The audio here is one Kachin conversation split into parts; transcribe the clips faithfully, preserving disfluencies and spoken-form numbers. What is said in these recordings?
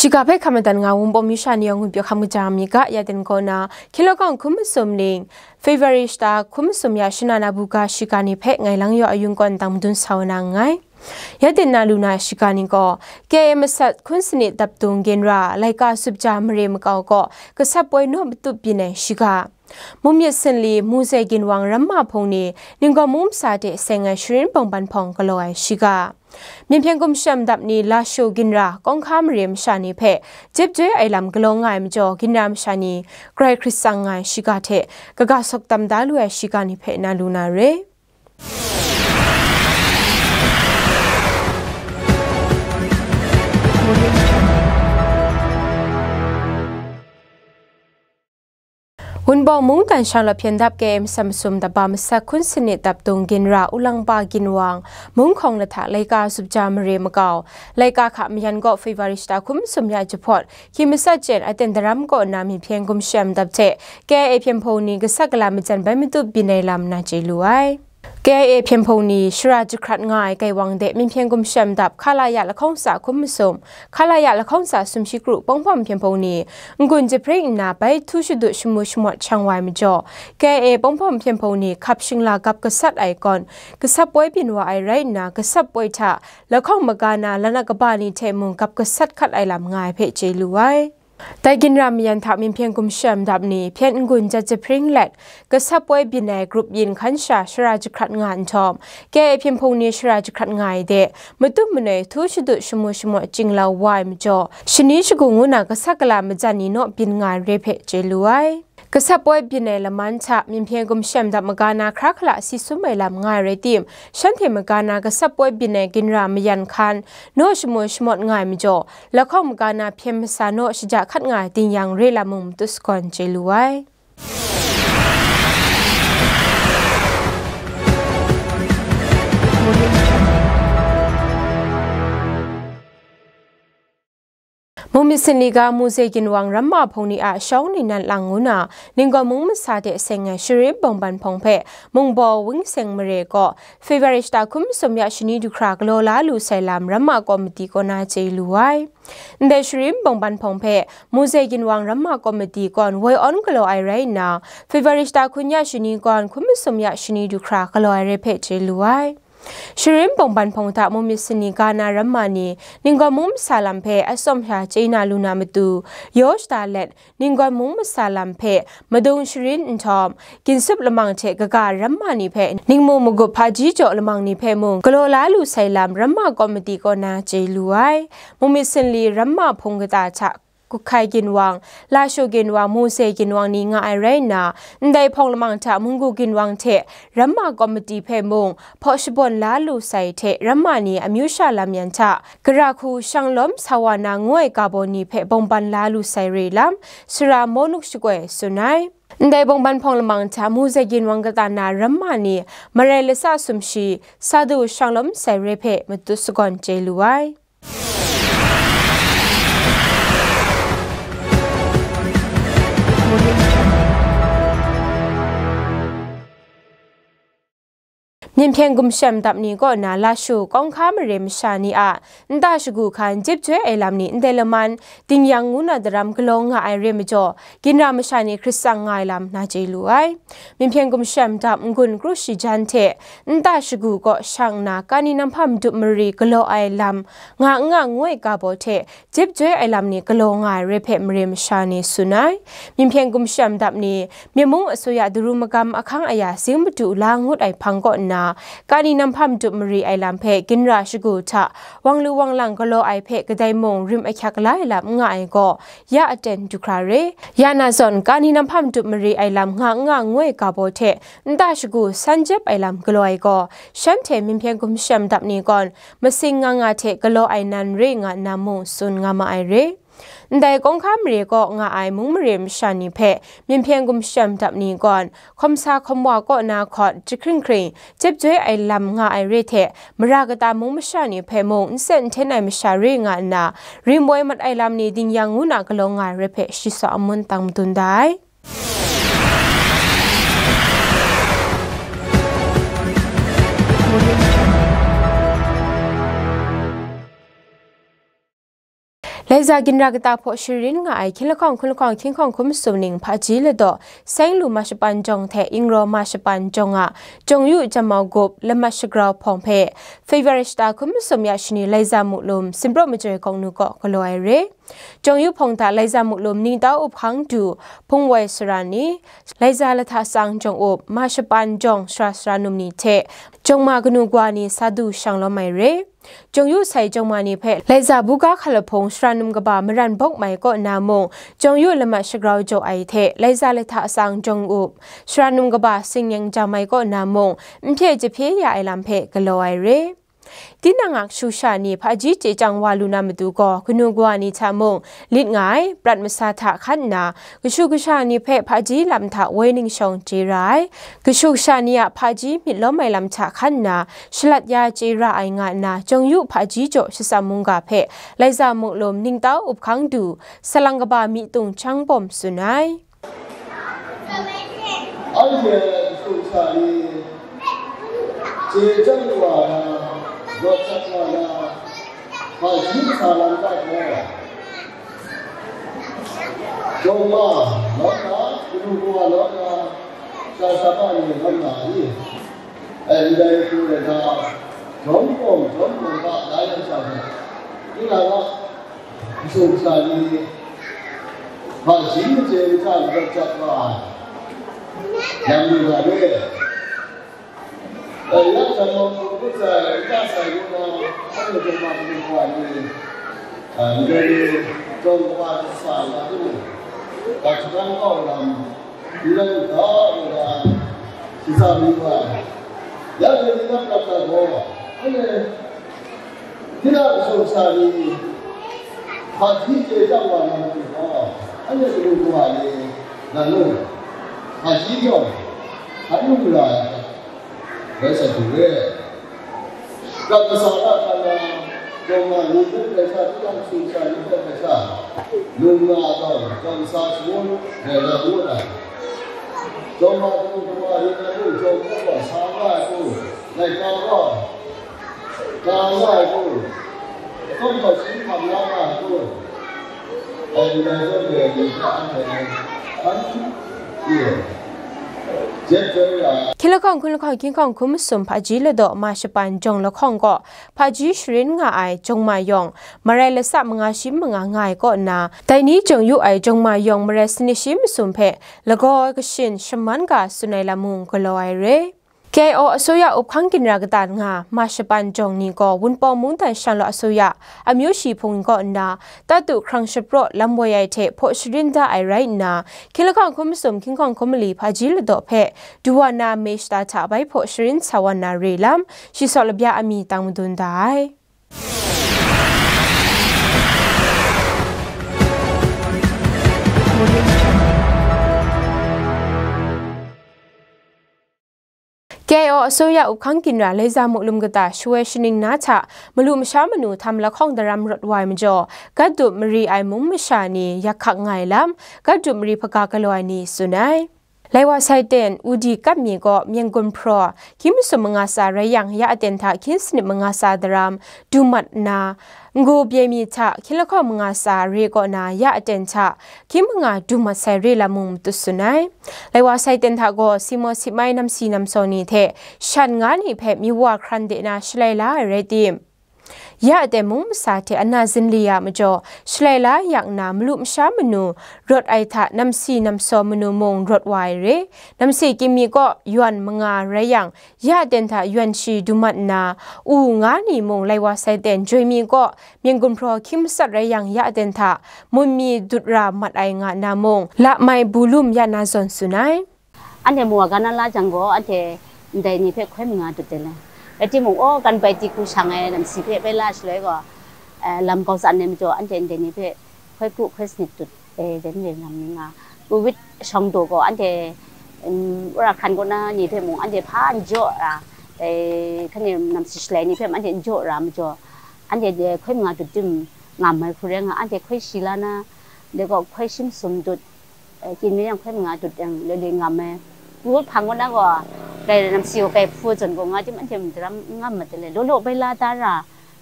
Shiga hpe hkam madan nga Wunpawng masha ni yawng ngun pyaw hkam kaja mi ga, ya den kaw na, hkilawkawng hkum masum ning, February shata hkum masum ya shana na buga shiga ni hpe ngai lang yaw ayung kawn dang madun sa wa na nngai. Ya den na lu na shiga ni gaw, K A masat hkun sanit daptung ginra, laika sumja mare makau kaw, gasat poi naw matup byin ai shiga. Mumyit Sinli, Muzei Ginwang Ramma Hpung ni, Ninggaw Mung masa hte seng ai Sharin Bawngban Hpawng galaw ai shiga. Myen hpyen gumshem dap ni Lashu Ginra, Kawng hka mare masha ni hpe, jep joi ai lam galaw nga ai majaw, Ginra masha ni, grai hkrit tsang nga ai shiga hte, kaga sawk tam da lu ai shiga ni hpe na lu na re. Wunpawng mungdan shanglawt hpyen dap K M masam masum daba masat hkun sanit daptung ginra Ulangba Ginwang, Mungkhawng lahta laika sumja mare makau, laika hka mayan gaw February shata hkum masum ya jahpawt, hkying masat chyen aten daram kaw na myen hpyen gumshem dap hte K I A hpyen hpung ni gasat gala majan bai matup byin ai lam na chye lu ai. K I A hpyen hpung ni shara jahkrat nga ai gaiwang de myen hpyen gumshem dap Khalaya lahkawng tsa hkum masum, Khalaya lahkawng tsa sumshi kru Pawngpawm hpyen hpung ni n-gun jahpring nna bai htu shadut shamu shamawt shang wa ai majaw, K I A Pawngpawm hpyen hpung ni hkap shingla gap gasat ai kawn, gasat poi byin wa ai rai nna, gasat poi hta lahkawng maga na lanat kaba ni hte mung gap gasat hkat ai lam nga ai hpe chye lu ai. Dai ginra mayan hta myen hpyen gumshem dap ni hpyen n-gun jat jahpring let, gasat poi byin ai grup yin hkan sha shara jahkrat nga nhtawm, K I A hpyen hpung ni shara jahkrat nga ai de, matup manoi htu shadut shamu shamawt chyinglau wa ai majaw, shani shagu ngu na gasat gala majan ni naw byin nga ai re hpe chye lu ai. Gasat poi byin ai laman hta myen hpyen gumshem dap maga na hkra hkala si sum ai lam nga ai rai tim, shanhte maga na gasat poi byin ai ginra mayan hkan, naw shamu shamawt nga ai majaw, lahkawng maga na hpyen masa naw shaja hkat nga ai dingyang re lam mung matut sagawn chye lu ai. Mungmyit Sinli ga Muzei Ginwang Ramma Hpung ni a shawng ningnan lang ngu na, Ninggaw Mung masa hte seng ai Sharin Bawngban Hpawng hpe Mungbaw Wing Seng mare gaw February shata hkum masum ya shani du hkra galaw la lu sai lam Ramma Komiti kaw na chye lu ai. Ndai Sharin Bawngban Hpawng hpe Muzei Ginwang Ramma Komiti kawn woi awn galaw ai rai nna, February shata hkun ya shani kawn hkum masum ya shani du hkra galaw ai re hpe chye lu ai. Sharin Bawngban Hpawng hta Mungmyit Sinli ga na Ramma ni Ninggaw Mung masa lam hpe atsawm sha chye na lu na matu, yaw shada let, Ninggaw Mung masa lam hpe madung sharin nhtawm, Ginsup lamang hte kaga Ramma ni hpe ningmung magup hpaji jaw lamang ni hpe mung galaw la lu sai lam Ramma Komiti kaw na chye lu ai. Mungmyit Sinli Ramma Hpung kata hta Kuhkai Ginwang, Lashu Ginwang, Muzei Ginwang ni nga ai rai nna, ndai hpawng lamang hta Munggu Ginwang hte Ramma Komiti hpe mung hpaw shabawn la lu sai hte Ramma ni amyu sha lam yan hta, Gara hku Shanglawm Sawana ngu ai ga baw ni hpe bawngban la lu sai re lam, sara Mawnuk Shakoi tsun ai. Ndai bawngban hpawng lamang hta Muzei Ginwang kata na Ramma ni marai latsa sumshi, Sadu Shanglawm sai re hpe matut sagawn chye lu ai. Myen hpyen gumshem dap ni kaw na Lashu kawng hka mare masha ni a nta shagu hkan jep joi ai lam ni ndai laman dingyang ngu na daram galaw nga ai re majaw, ginra masha ni hkrit tsang nga ai lam na chye lu ai. Myen hpyen gumshem dap n-gun kru shi jan hte nta shagu kaw shang nna kani namhpa madup mari galaw ai lam nga n nga ngu ai ga baw hte jep joi ai lam ni galaw nga ai re hpe mare masha ni tsun ai. Myen hpyen gumshem dap ni, Myen mung asuya daru magam ahkang aya zing madu la ngut ai hpang kaw nna, kani namhpa madup mari ai lam hpe ginra shagu hta wang lu wang lang galaw ai hpe kadai mung rim ahkyak la ai lam n nga ai gaw, ya aten du hkra re. Ya na zawn, kani namhpa madup mari ai lam nga n nga ngu ai ga baw hte nta shagu san jep ai lam galaw ai gaw, shanhte myen hpyen gumshem dap ni kawn masing nga nga hte galaw ai nan re nga nna mung tsun nga ma ai re. Ndai kawng hka mare kaw nga ai mung mare masha ni hpe myen hpyen gumshem dap ni kawn, hkawm sa hkawm wa kaw na hkawt jahkring hkring jep joi ai lam nga ai re hte, mara kata mung masha ni hpe mung n sen n hten ai masha re nga nna, rim woi mat ai lam ni dingyang ngu na galaw nga ai re hpe shi saw amun tang madun da ai. Laiza ginra kata hpaw sharin nga ai hkying lahkawng hkun lahkawng hkying hkawng hkum masum ning hpaji ladaw, seng lu mashapan jawng hte ingraw mashapan jawng a jawng yu jamau gup lamat shagrau hpawng hpe February shata hkum masum ya shani Laiza Muklum Sinpraw Majoi Kawng Nu kaw galaw ai re. Jawng yu hpawng hta Laiza Muklum Ningtau Up Hkang Du, Hpungwoi Sara ni, Laiza Lahta Sang Jawng Up, Mashapan Jawng Sara Sara Num ni hte jawng ma kanu kawa ni sa du shang lawm ai re. Jawng yu sai jawng ma ni hpe Laiza Buga Hkalahpung Sara Num Kaba Maran Bawk Mai kaw na mung, jawng yu lamat shagrau jaw ai hte Laiza Lahta Sang Jawng Up, Sara Num Kaba Singyeng Jam Mai kaw na mung, n hpye jahpye ya ai lam hpe galaw ai re. Tinang a kashu kasha ni hpaji chye chyang wa lu na matu gaw, kanu kawa ni hta mung lit nga ai, prat masa hta hkan nna, kashu kasha ni hpe hpaji lam hta woi ning shawng chye ra ai, kashu kasha ni a hpaji myit lawm ai lam hta hkan nna, shalat ya chye ra ai nga nna, jawng yu hpaji jaw shatsam mungga hpe Laiza Muklum Ningtau Up Hkang Du, Salang Kaba Myitung Chyang Bawm tsun ai. Anhte a kashu kasha ni chye chyang wa na, rawt sat wa na, hpaji masa lam hta gaw, jawng ma lawm na, kanu kawa lawm na, sha sapa ni lawm na ni? Ai, ndai hku rai na, jawm kawng jawm kawng hta la yang sha hpe, tinang a kashu kasha ni hpaji machye machya n rawt jat wa ai, lam lu ga re. Dai yang, Shalom hku ngut sai, n ta sai ngu na, anhte hte ma hkrum hkra ai ni, a, ndai ni, jawng kaba hte sa ai wa timung, ga shagang kau lam, n rai u ga, ngu na, shatsam yu ai. Ya, dai ni, nang prat na gaw, anhte, tinang kashu kasha ni hpaji chye chyang wa na matu gaw, anhte kanu kawa ni nan mung, hpaji gaw hkan lu ra ai hta, rai sa du re. Prat masa na hkan na, jawng ma ni hpe rai sha, tinang kashu kasha ni hpe rai sha, lung nga ai gaw, jawng sa shangun rai na ngut ai. Jawng ma kanu kawa ni nan mung, jawng gaw sa nga ai hku, laika gaw, Ka nga ai kun, atsawm hkawt shi hkam la nga ai kun, dai ni ngai zawn re ai ni hta anhte hkan re ai, jet joi ra ai. Hkying lahkawng hkun lahkawng hkying hkawng hkum masum hpaji ladaw mashapan jawng lahkawng kaw hpaji sharin nga ai jawng ma yawng marai lasa manga shi manga nga ai kaw nna, dai ni jawng yu ai jawng ma yawng marai sanit shi masum hpe lagaw kashin shaman ga tsun ai lam mung galaw ai re. K I O အစိုးရ အုပ်ခန်း ကင်မရာ ကတာင် ငါ မရှပန် ကျောင်းနီကို ဝန်ပေါ်မှု တန်ရှင်းလို့ အစိုးရ အမျိုးရှိ ဖုန် ကော နာ တတု ခရံရှပရော့ လမ်းဝဲရိုက် ထဲ ဖို့ ရှရင် ဒါ အိုင် ရိုက် နာ ခိလခေါင် ခုမစုံ ခင်းခေါင် ခုမလီ ဖာကြီး လတော့ ဖဲ ဒူဝါ နာ မေရှတာ ထ ဘိုင် ဖို့ ရှရင် ဆာဝါ နာ ရေ လမ်း ရှိစော် လျာ အမီ တန် မဒုံ ဒါ အိုင် K I O အစိုးရ အုပ်ခန်း ကင်မရာ လေဆာ မုၵ်ႉလုမ် ကတာ ရှဝဲ ရှနင်း နာ ထ မလူမရှါ မနု ထမ်လခေါင် ဒရမ် ရွတ်ဝိုင် မကျော် ကတ်ဒုပ် မရီ အိုင် မုံ မရှါ နီ ယခက် ငိုင် လမ် ကတ်ဒုပ် မရီ ဖက ကလွိုင် နီ စွန် အိုင် လိုင်ဝါ ဆိုင်တန် ဦးဒီး ကပ်မြေ ကော မျံကုံဖရော ခိမစုံ မငါစာ ရဲယံ ရအတန် ထ ခိစနစ် မငါစာ ဒရမ် ဒူမတ် နာ ငို ပြဲမီ ထ ခိလခေါင် မငါစာ ရေ ကော နာ ရအတန် ထ ခိမငါ ဒူမတ် ဆိုင် ရေ လမုံ မတု စွန် အိုင် လိုင်ဝါ ဆိုင်တန် ထ ကော စီမော စီမိုင်း နမ်စီ နမ်စီ နီ ထဲ ရှန် ငါး နီ ဖဲ မီဝါ ခရန် ဒေ နာ ရှလိုင် လာ ရဲ တိမ် ရအတန် မုံ မစာ ထဲ အနာ ဇင်လီ ယာ မကျော် ရှလိုင် လာ ယံ နာ မလူမရှါ မနု ရွတ် အိုင် ထ နမ်စီ နမ်စီ မနု မုံ ရွတ် ဝိုင် ရေ နမ်စီ ကံ မီ ကော ယွမ် မငါ ရဲယံ ရအတန် ထ ယွမ် ရှီ ဒူမတ် နာ အူ ငါး နီ မုံ လိုင်ဝါ ဆိုင်တန် ယွမ် မီ ကော မျံကုံဖရော ခိမစတ် ရဲယံ ရအတန် ထ မုံ မီ ဒုတ် ရာ မတ် အိုင် ငါ နာ မုံ လမိုင် ဘူလုမ် ယ နာ စွန် စွန် အိုင် Anhte mu wa ga na la jang gaw, anhte ndai ni hpe hkoi manga dut ai le. Rai timung, aw, kan bai ti hku shang ai lam si hpe bai la shaloi gaw, eh, lam kau tsan ai majaw, anhte ndai ni hpe hkoi kru hkoi sanit dut ai, dai ni lam ni nga. Covid shawng daw gaw, anhte, um, wora hkran kaw na ni hpe mung, anhte hpa n jaw ra, dai, hkane namsi shalai ni hpe mung anhte n jaw ra majaw, anhte dai hkoi manga dut tim ngam ai hku rai nga, anhte hkoi shi la na, dai gaw hkoi shi masum dut, eh, kyin mi yang hkoi manga dut yang le le ngam ai. Ngut hpang kaw na gaw, kai namsi gaw kai hpu zawn gaw nga tim anhte mung daram n ngam mat ai le, law law bai la da ra,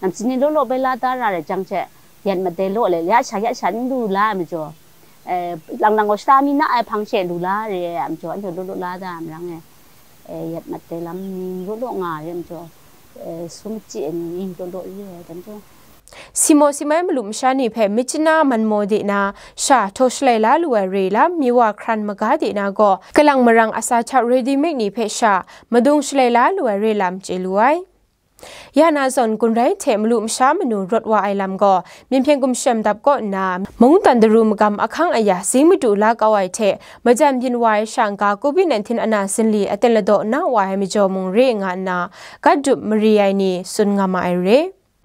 namsi ni law law bai la da ra rai jang hte, Yat mat dai law le, ya sha ya sha n lu la ai majaw, eh, lang lang gaw shata mi na ai hpang she lu la re ai majaw, anhte law law la da ai marang e, eh, yat mat dai lam ni law law nga re ai majaw, eh, su machyi ai ni law law re ai dan jaw. Simo simai malu masha ni hpe myit chana man maw de na, sha htaw shalai la lu ai re lam, mi wa hkran maga de na gaw, kalang marang a sa hta ready made ni hpe sha madung shalai la lu ai re lam chye lu ai. Ya na zawn, gun rai hte malu masha manu rawt wa ai lam gaw, Myinhpyen Gumshem dap kaw nna, mungdan daru magam ahkang aya zing madu la kau ai hte, majan byin wa ai sha n-ga covid nineteen ana zinli aten ladaw na wa ai majaw mung re nga nna, gat dup mari ai ni tsun nga ma ai re.